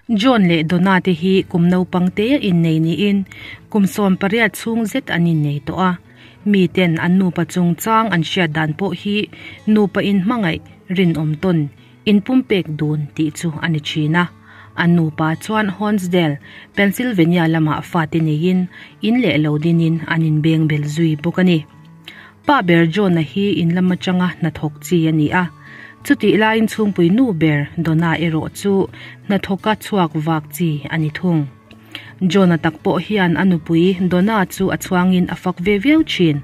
John leh Donna te hi kum naupang te a innei niin kum 18 chhung zet an innei tawh a. Miten an nupa chungchang an hriat dan pawh hi nupa inhmangaih rinawm tawn inpumpek dun tih chu a ni thin a. An nupa chuan Honesdale, Pennsylvania lamah fate neiin in leh lo dinin an inbeng bel zui bawk a ni. Pa ber John-a hi in lam atanga hnathawk chi a ni a. Chutih laiin chhungpui nu ber Donna erawh chu hnathawka chhuak vak chi a ni thung. John-a tak pawh hian a nupui Donna chu a chhuangin a fak ve viau thin.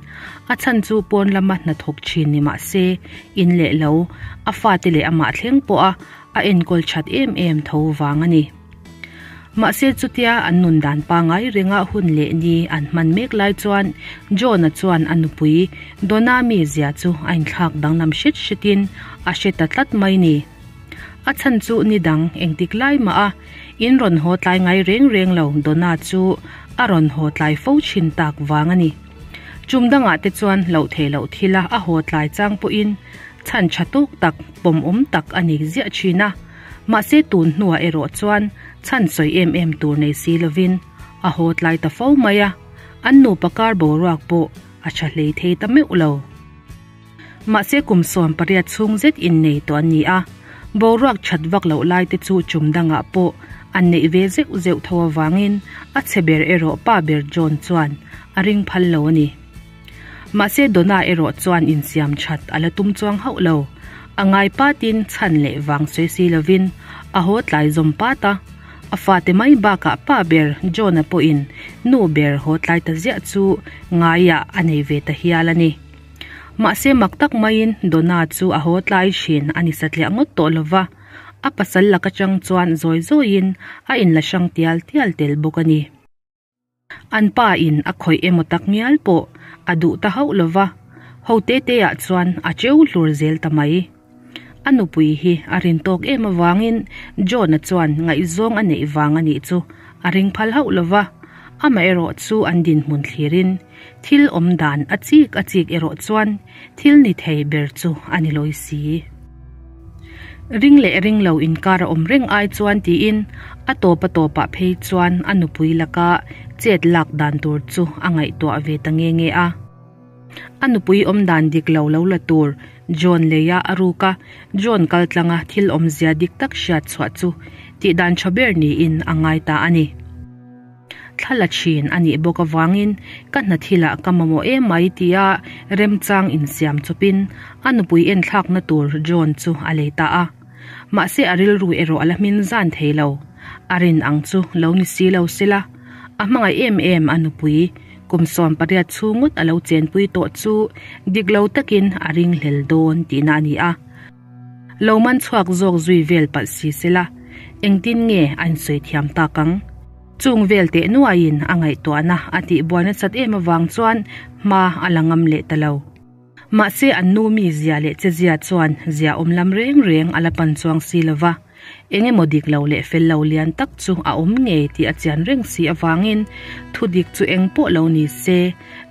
A chhan chu pawn lama hnathawk thin ni mah se, in leh lo, a fate leh amah thleng pawha a enkawl that em em tho vang a ni. Mahse chutia an nun dan pangai renga hun leh ni an hman mek lai chuan John-a chuan a nupui Donna mizia chu a inthlak danglam hret hretin a hre ta tlat mai ni. A chhan chu ni dang engtik lai mah a in rawn haw tlai ngai reng reng lo Donna chu a rawn haw tlai fo thin tak vang a ni. Chum dangah te chuan loh theih loh thila a haw tlai chang pawhin chhan tha tawk tak pawmawm tak a ni ziah thin a. Mahse tun hnuah erawh chuan chhan sawi em em tur nei si lovin a haw tlai ta fo mai a, an nupa kar boruak pawh a tha hlei thei ta meuh lo. Mahse kum 18 chhung zet innei tawh an ni a, boruak that vak loh lai te chu chum dangah pawh an neih ve zeuh zeuh tho avangin a chhe ber erawh pa ber John chuan a ring phal lo a ni. Mahse Donna erawh chuan insiam that a la tum chuang hauh lo. A ngai patin chhan leh vang sawi si lovin a haw tlai zawm pat a. A fate mai bakah pa ber John-a pawhin nu ber haw tlai ta ziah chu ngaiah a nei ve ta hial a ni. Mahse mak tak maiin Donna chu a haw tlai thin a ni satliah ngawt tawh lova, a pasal lak atang chuan zawi zawiin a inla hrang tial tial tel bawk a ni. An pa in a khawih emaw tak ngial pawh a duh ta hauh lova, ho te te ah chuan a cheu hlur zel ta mai. A nupui hi a rin tawk em avangin John-a chuan ngaihzawng a neih vang a nih chu a ring phal hauh lova, amaherawh chu an dinhmun thlirin thil awm dan a chik a chik erawh chuan thil ni thei ber chu a ni lawi si. Ring leh ring lo inkar a awm reng ai chuan tiin a tawp a tawpah phei chuan a nupui laka chet lak dan tur chu a ngaihtuah ve ta nge nge a. A nupui awm dan dik lo lo la tur John leia a ruk a, John kal tlanga thil awmzia dik tak hriat chhuah chu tih dan tha ber niin a ngai ta a ni. Thla la thin a nih bawk avangin ka hna thilah ka mamawh em mai tia remchang insiam chawpin a nupui enthlakna tur John chu a lei ta a. Mahse a rilru erawh a la hmin zan thei lo. A rin ang chu lo ni si lo sela, a hmangaih em em a nupui kum 18 chhung ngawt a lo chenpui tawh chu dik lo takin a ringhlel dawn tihna a ni a. Lo man chhuak zawk zui vel palh si sela, engtin nge a insawi thiam tak ang? Chung vel teh nuaiin a ngaihtuahna a tih buai nasat em avang chuan hma a la ngam leh ta lo. Mahse an nu mi zia leh che zia chuan zia awm lam reng reng a la pan chuang si lova, eng emaw dik lo leh fel lo lian tak chu a awm ngei tih a chian reng si avangin thu dik chu eng pawh lo ni se,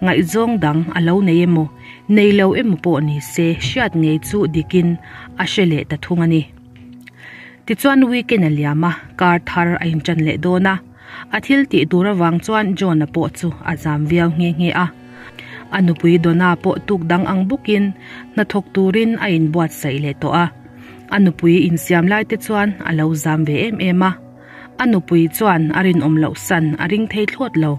ngaihzawng dang a lo nei emaw, nei lo emaw pawh ni se hriat ngei chu dikin a hre leh ta thung a ni. Tichuan weekend a liam a, kar thar a intan leh dawn a. A thil tih tur avang chuan John-a pawh chu a zam viau nghe nghe a. A nupui Donna pawh tuk dang ang bawkin hnathawk turin a inbuatsaih leh tawh a. A nupui insiam lai te chuan a lo zam ve em em a. A nupui chuan a rinawm loh san a ring thei thlawt lo.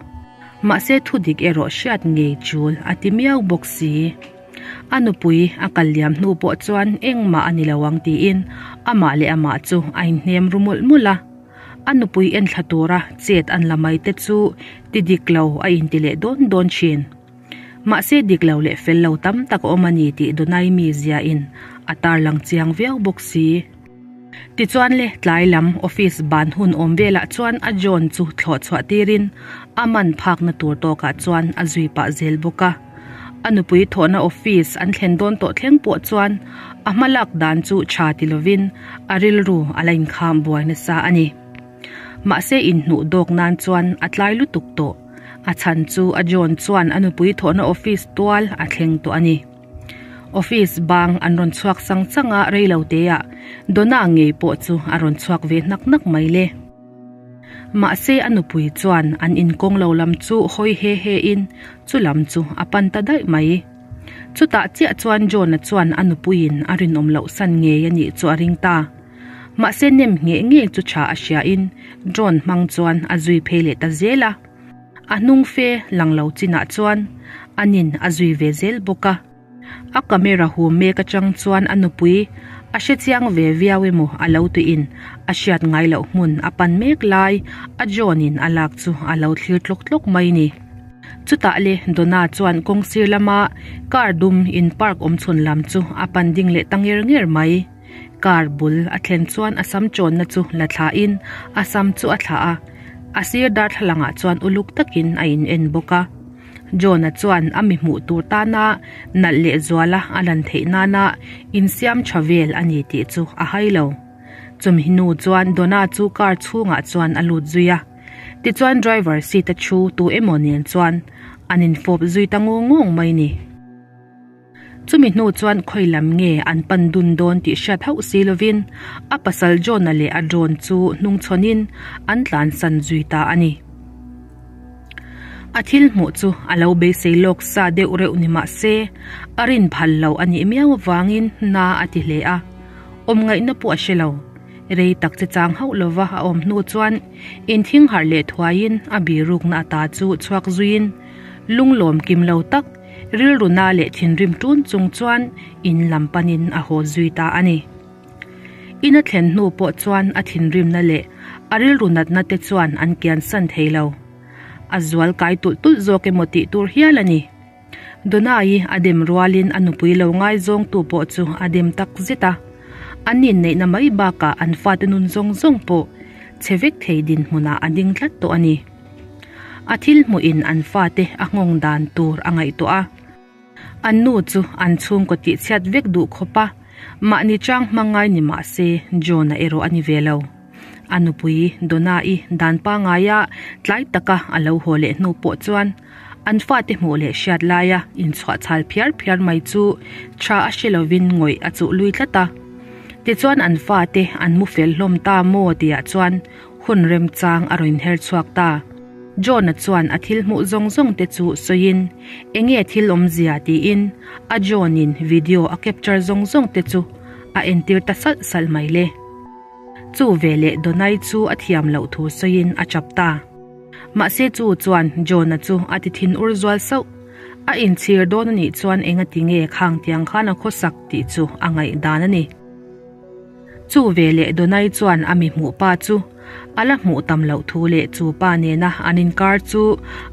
Mahse thu dik erawh hriat ngei chul a ti miau bawk si. A nupui a kal liam hnu pawh chuan engmah a ni lo ang tiin amah leh amah chu a inhnem ru mawlh mawlh a. A nupui enthla tura chet an la mai te chu ti dik lo a inti leh dawn dawn thin. Mahse dik lo leh fel lo tam tak a awm a ni tih Donai mizia in a tarlang chiang viau bawk si. Tichuan le tlai lam office ban hun awm velah chuan a John chu thlawh chhuah tirin a man phakna tur tawkah chuan a zui pah zel bawk a. A nupui thawhna office an thlen dawn tawh thleng pawh chuan a hma lak dan chu tha ti lovin a rilru a la inkham buai nasa a ni. Mahse inhnuh dawk nan chuan a tlai lutuk tawh. A chhan chu a John chuan a nupui thawhna office tual a thleng tawh a ni. Office bang an rawn chhuak sang chang a rei lo te ah Donna ngei pawh chu a rawn chhuak ve hnak hnak mai le. Mahse a nupui chuan an in kawng lo lam chu hawi he he in chu lam chu a pan ta daih mai. Chutah chiah chuan John-a chuan a nupuiin a rinawm loh san ngei a nih chu a ring ta. Mahse nem ngheh ngei chu tha a hria in drone hmang chuan a zui phei leh ta zel a. A hnung fe lang lo chinah chuan anin a zui ve zel bawk a. A camera hum mek atang chuan a nupui a hre chiang ve viau emaw a lo tuiin a hriat ngai loh hmun a pan mek lai a drone in a lak chu a lo thlir tlawk tlawk mai ni. Chutah le Donna chuan kawng sir lama car dum in park awm chhun lam chu a pan ding leh ta nger nger mai. Car bul a thlen chuan a sam chawnna chu la thlain a sam chu a thlah a, a sir darthlalangah chuan uluk takin a in en bawk a. John-a chuan a mi hmuh tur tana nalh leh zuala a lan theih nana insiam tha vel a ni tih chu a hai lo. Chumi hnu chuan Donna chu car chhungah chuan a lut zui a. Tichuan driver seat a thu tu emaw nen chuan an infawp zui ta ngawng ngawng mai ni. Chumi hnu chuan khawi lam nge an pan dun dawn tih hriat hauh si lovin a pasal John-a leh a drone chu hnungchhawnin an tlansan zui ta a ni. A thil hmuh chu a lo beisei lawk sa deuh reuh ni mah se a rin phal lo a nih miau avangin na a ti hle a, awm ngaihna pawh a hre lo. Rei tak che chang hauh lova a awm hnu chuan inthing harh leh thuaiin a birukna ata chu chhuak zuiin lunglawm kim lo tak Rilru na leh thinrim tun chung chuan in lam panin a haw zui ta a ni. In a thlen hnu pawh chuan a thinrimna leh a rilru natna te chuan an kiansan thei lo. A zual kai tulh tulh zawk emaw tih tur hial a ni. Donai a dem rualin a nupui lo ngaizawngtu pawh chu a dem tak zet a. An inneihna mai bakah an fate nun zawng zawng pawh chhe vek thei dinhmunah a ding tlat tawh a ni. A thil hmuhin an fate a nghawng dan tur a ngaihtuah a. An nu chu an chhungkaw tihchhiat vek duh khawp a, mahni chang hma ngai ni mah se John-a erawh a ni ve lo. A nupui Donna-i dan pangaia tlai taka a lo haw leh hnu pawh chuan an fate hmuh leh hriat laia inchhuahchhal phiar phiar mai chu tha a hre lovin ngawih a chuh lui tlat a. Tichuan an fate an mu fel hlawm ta maw tihah chuan Hun remchang a rawn her chhuak ta. John-a chuan a thil hmuh zawng zawng te chu sawiin, Enge thil awmzia? tiin a John-in video a capture zawng zawng te chu a entir ta salh salh mai le. Chu veleh Donai chu a thiam loh thu sawiin a chap ta. Mahse chu chuan John-a chu a ti thin ur zual sauh. A inchhir dawn a nih chuan engati nge khang tiang khan a khawsak tih chu a ngaihdan a ni. Chu veleh Donai chuan a mi hmuh pa chu a la hmuh tam loh thu leh chu pa nena an inkar chu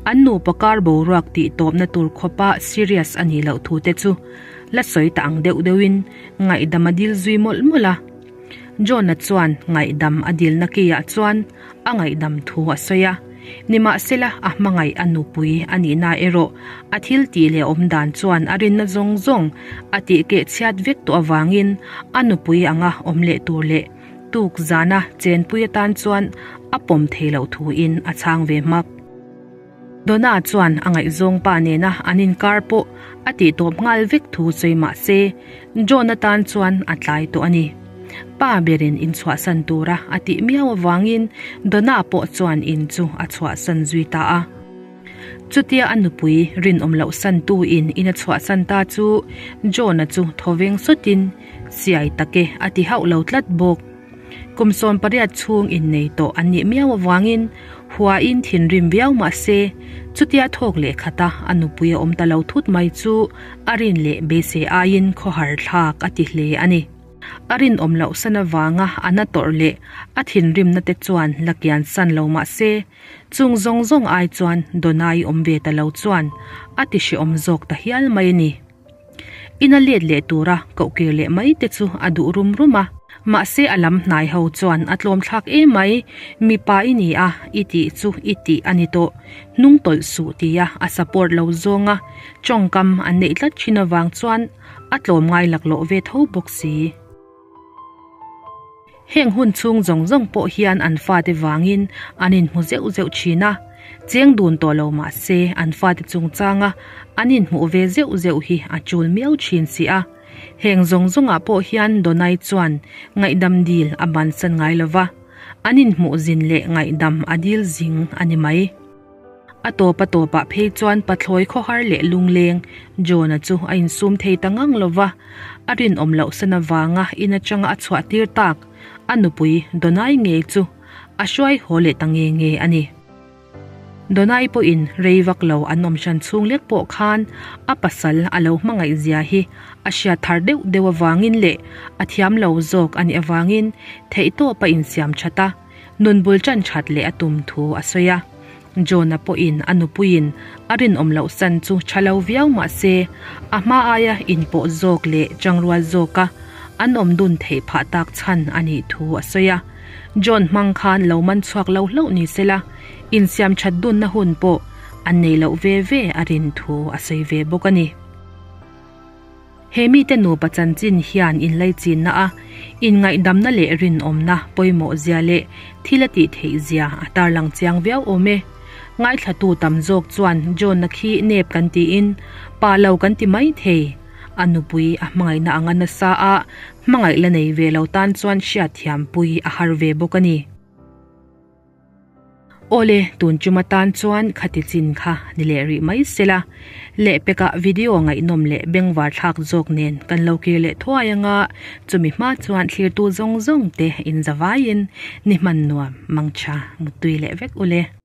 an nupa kar boruak tih tawpna tur khawpa serious a nih loh thu te chu la sawi ta ang deuh deuhin ngaihdam a dil zui mawlh mawlh a. John-a chuan ngaihdam a dilna keiah chuan a ngaihdam thu a sawi a. Nimahsela a hmangaih a nupui a nihna erawh a thil tih leh awm dan chuan a rinna zawng zawng a tih keh chhiat vek tawh avangin a nupui anga awm leh tur leh tuk zana chenpui atan chuan a pawm thei loh thuin a chhang ve hmak. Donna chuan a ngaihzawng pa nena an inkar pawh a tih tawp nghal vek thu sawi mah se John atan chuan a tlai tawh a ni. Pa berin in chhuahsan tura a tih miau avangin Donna pawh chuan in chu a chhuahsan zui ta a. Chutia a nupui rinawm loh santu in in a chhuahsan ta chu John-a chu thawveng sawtin siai tak e a ti hauh lo tlat bawk. Kum 18 chhung innei tawh an nih miau avangin huain thinrim viau mah se chutia thawk leh khata a nupui a awm ta lo thut mai chu a rin leh beisei aiin khawhar thlak a ti hle a ni. A rinawm loh san avanga a na tawrh leh a thinrimna te chuan la kian san lo mah se chung zawng zawng ai chuan Donai awm ve ta lo chuan a ti hrehawm zawk ta hial mai a ni. Ina let leh tura koh kir leh mai te chu a duh rum rum a. Mahse a lam hnai ho chuan a tlawm thlak em mai, mipa i ni a, i tih chu i tih a ni tawh, hnung tawlh suh tia a support lo zawnga tawngkam an neih tlat thin avang chuan a tlawm ngai laklawh ve tho bawk si. Heng hun chhung zawng zawng pawh hian an fate vangin an inhmu zeuh zeuh thin a, cheng dun tawh lo mah se an fate chungchanga an inhmuh ve zeuh zeuh hi a chul miau thin si a. Heng zawng zawngah pawh hian Donai chuan ngaihdam dil a bansan ngai lo va. an inhmuh zin leh ngaihdam a dil zing a ni mai. A tawp a tawpah phei chuan pathlawi khawhar leh lungleng John-a chu a insum thei ta ngang lo va, a rinawm loh san avanga in atanga a chhuah tir tak a nupui Donai ngei chu a hruai haw leh ta nge nge a ni. Donai pawhin rei vak lo an awm hran chhung lek pawh khan a pasal a lo hmangaih zia hi a hriat thar deuh deuh avangin leh a thiam lo zawk a nih avangin theihtawp a insiam that a, nun bul tan that leh a tum thu a sawi a. John-a pawhin a nupuiin a rinawm loh san chu tha lo viau mah se a hma aia inpawh zawk leh changrual zawka an awm dun theih phah tak chhan a nih thu a sawi a. John hmang khan lo man chhuak lo hlauh ni se la, insiam that dunna hun pawh an nei loh ve ve a rin thu a sawi ve bawk a ni. He mite nupa chanchin hian inlaichinna a inngaihdamna leh rinawmna pawimawh zia leh thil a tih theih zia a tarlang chiang viau awm e. Ngaithlatu tam zawk chuan John-a khi nep kan tiin pa lo kan ti mai thei. A nupui a hmangaihna anga nasa a hmangaih la nei ve lo tan chuan hriatthiampui a har ve bawk a ni. Awle, tun tum atan chuan khati chin kha ni leh rih mai sela, lehpekah video ngaihnawm leh bengvar thlak zawk nen kan lo kir leh thuai anga, chumi hma chuan thlirtu zawng zawng te inzavaiin ni hman nuam mangtha muttui leh vek ule.